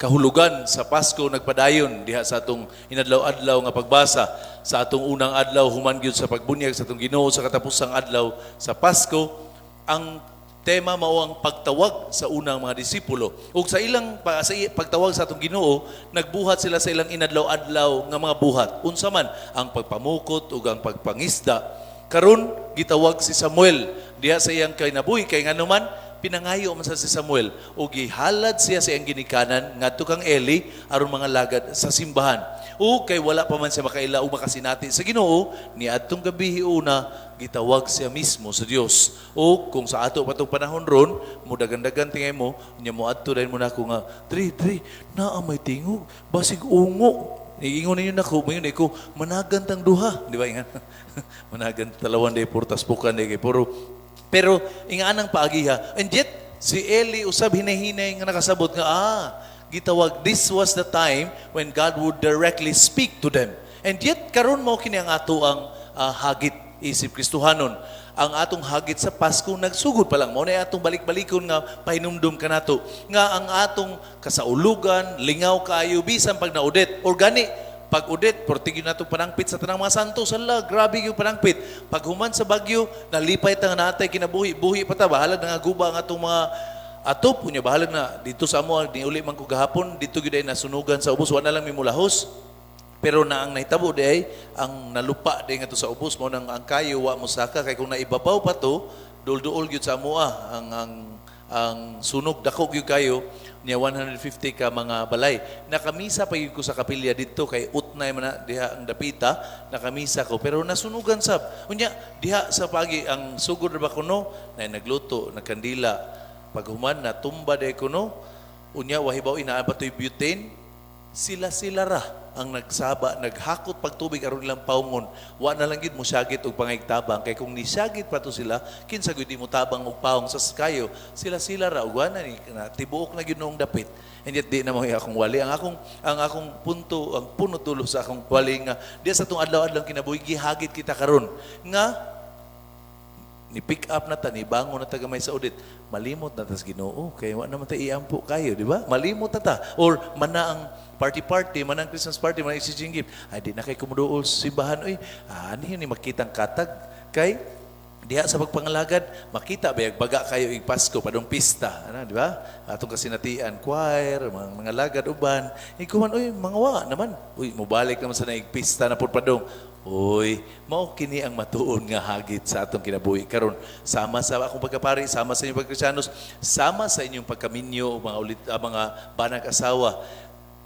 Kahulugan sa Pasko nagpadayon diha sa atong inadlaw-adlaw nga pagbasa sa atong unang adlaw human gyud sa pagbunyag sa atong Ginoo sa katapusang adlaw sa Pasko. Ang tema mao ang pagtawag sa unang mga disipulo. Ug sa ilang pagtawag sa atong Ginoo, nagbuhat sila sa ilang inadlaw-adlaw nga mga buhat. Unsa man ang pagpamukot ug ang pagpangisda. Karon gitawag si Samuel diha sa iyang kinabuhi kay nganuman pinangayo man sa si Samuel ug gihalad siya sa iyang ginikanan ngadto kang Eli aron mga lagad sa simbahan. Ug kay wala pa man siya makaila ug makasinati sa Ginoo, niadtong gabi una gitawag siya mismo sa Dios. O kung sa ato pa tong panahon ron, mo dagan-dagan tingay mo, nya mo adto dayon mo nako nga, "Dre, dre, naa may tingog, basig ungo." Iingon ninyo nako, mayon ko, managan tang duha. Di ba ingan? Managan talawan day purtas pukan day kay puro. Pero ingaan ang paagiha. And yet, si Eli usab hinay-hinay nga nakasabot nga, gitawag, this was the time when God would directly speak to them. And yet, karon mo kini ang ato ang hagit isip Kristohanon. Ang atong hagit sa Pasko nagsugod pa lang. Mao na atong balik-balikon nga pahinumdum kanato nga ang atong kasaulugan, lingaw kaayo bisan pag naudit. Or gani, pag udit, portigyo nato panangpit sa tanang mga santo, sala, grabe yung panangpit. Pag human sa bagyo, nalipay ta nga natay kinabuhi, buhi pa ta, bahalag na nga guba ang atong mga atop, unya bahalag na dito sa amo, niuli man ko gahapon, dito gyud ay nasunugan sa ubos, wala lang mi mulahos. Pero na ang nahitabo di ay ang nalupa di nga to sa ubos mo nang ang kayo wa mo saka kay kung naibabaw pa to dul-duol gyud sa amoa ang sunog, dako gyud kayo niya, 150 ka mga balay. Nakamisa pa gyud ko sa kapilya didto kay utnay man na diha ang dapita. Nakamisa ko pero nasunugan sab. Unya diha sa pagi ang sugod ra ba kuno na nagluto, nagkandila, paghuman natumba day kuno. Unya wahibaw inaa ba to'y butane, sila-sila ra ang nagsaba, naghakot pagtubig aron ilang paungon. Wa na lang gid mo syagit og pangigtabang kay kung nisagit pa to sila, kinsa gyud mo tabang og paong sa kayo. Sila-sila ra ug wa na ni na, tibuok na gyud noong dapit. And yet di na mo akong wali. Ang akong punto, ang punot dulo sa akong wali nga diya sa atong adlaw-adlaw kinabuhi gihagit kita karon nga ni pick up na ta, ni bangon na ta gamay sa audit, malimot na tas Ginoo kay wa naman ta iampo kayo, di ba? Malimot na ta. Or mana ang party-party, mana ang Christmas party, mana exchanging gift. Ay, di na kay kumuduol sa simbahan, oy. Ah, ano yun, ni makitang katag. Kay, diha sa pagpangalagad, makita ba baga kayo ig Pasko padong pista, ano, di ba? Atong kasinatian, choir, mga lagad uban. Ikuman, uy, mga wa naman. Uy, mobalik naman sa naig pista na pud padong. Uy, mao kini ang matuon nga hagit sa atong kinabuhi karon. Sama sa akong pagkapari, sama sa inyong pagkristiyanos, sama sa inyong pagkaminyo, mga ulit, mga banag asawa.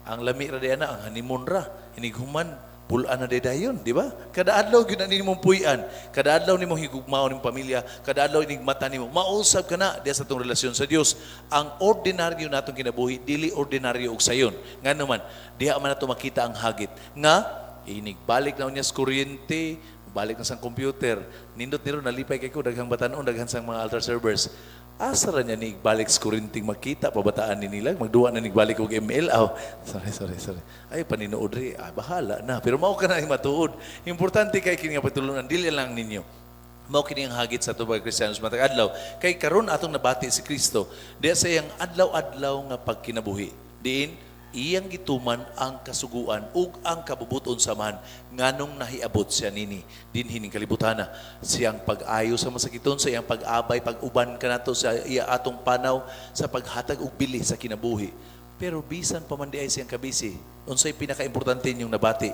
Ang lami ra diana ang honeymoon ra. Inighuman pulaan na dayon, di ba? Kada adlaw gyud na nimong puy-an, kada adlaw nimo higugmaon nimong pamilya, kada adlaw inigmata nimo, mausab ka na diya sa atong relasyon sa Dios. Ang ordinaryo natong kinabuhi dili ordinaryo og sayon. Ngano man, diha man nato makita ang hagit nga inigbalik na niya sa kuryente, balik na sa computer. Nindot niro nalipay kay ko daghang batanon, daghan sang mga altar servers. Asa ra niya ni balik sa kuryente, makita pabataan ni nila magduwa na nigbalik og ML. Aw, sorry, sorry, sorry. Ay paninuod ri, ah, bahala na. Pero mao ka na ang matuod. Importante kay kini nga pagtulunan dili lang ninyo. Mao kini ang hagit sa atong mga Kristiyanos matag adlaw. Kay karon atong nabati si Kristo diya sa iyang adlaw-adlaw nga pagkinabuhi. Diin iyang gituman ang kasuguan ug ang kabubuton sa Amahan nganong nahiabot siya nini dinhi ning kalibutana, siyang pag-ayo sa masakiton, sa iyang pag-abay, pag-uban kanato sa iya atong panaw, sa paghatag og bili sa kinabuhi. Pero bisan pa man di ay siyang kabisi, unsay pinakaimportante inyong nabati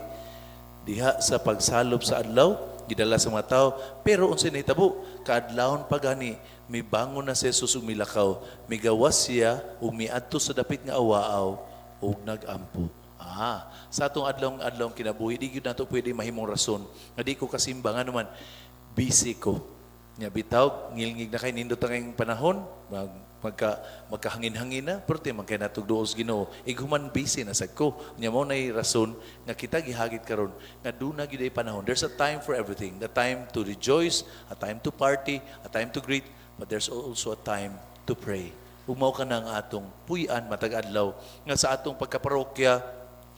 diha sa pagsalop sa adlaw, gidala sa mga tao, pero unsay nahitabo kaadlawon pa gani, mibangon na si Jesus ug milakaw, migawas siya ug miadto sa dapit nga awaaw ug nagampo. Sa atong adlaw-adlaw kinabuhi, di gyud nato pwede mahimong rason nga di ko kasimba nga naman busy ko. Nya bitaw ngilngig na kay nindot ang kayong panahon, magkahangin-hangin na, pero man kay natog duos Ginoo. Ighuman busy na sad ko. Nya mao nay rason nga kita gihagit karon nga duna gyud ay panahon. There's a time for everything. The time to rejoice, a time to party, a time to greet, but there's also a time to pray. Ug mao ka na ang atong puy-an matag adlaw nga sa atong pagkaparokya,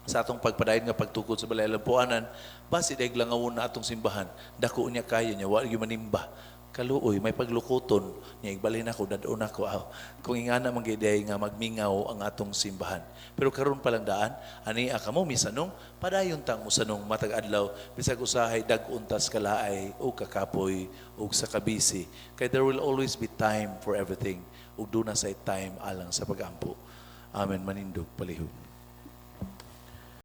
sa atong pagpadayon nga pagtukod sa balay alampuanan, basi dayeg langawon na atong simbahan, dako niya kayo niya, wa gyud manimba. Kaluoy, may paglukoton niya igbalhin ako, dad-on ako. Aw, kung ingana man gyud nga magmingaw ang atong simbahan. Pero karon pa lang daan, ania kamo misanong, padayon tang musanong matag adlaw bisag usahay dag-on tas kalaay o kakapoy o sa kabisi. Kay there will always be time for everything, ug duna say time alang sa pagampo. Amen. Manindog palihog.